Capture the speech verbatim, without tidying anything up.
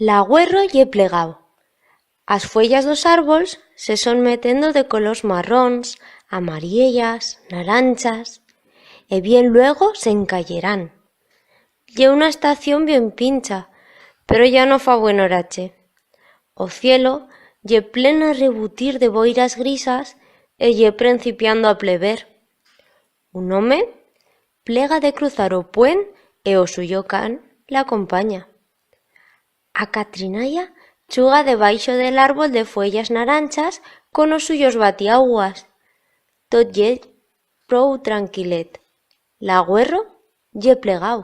L'agüerro ye plegau. As fuellas d'os arbols se son metendo de colors marrons, amariellas, naranchas, e bien luego s'encayerán. Ye una estación bien pincha, pero ya no fa buen orache. O cielo ye pleno rebutir de boiras grisas e ye prencipiando a plever. Un home plega de cruzar o puent e o suyo can l'acompanya. A Catrinalla chuga debaixo de l'arbol de fuellas naranchas con os suyos batiauguas. Tot ye prou tranquilet. L'agüerro ye plegau.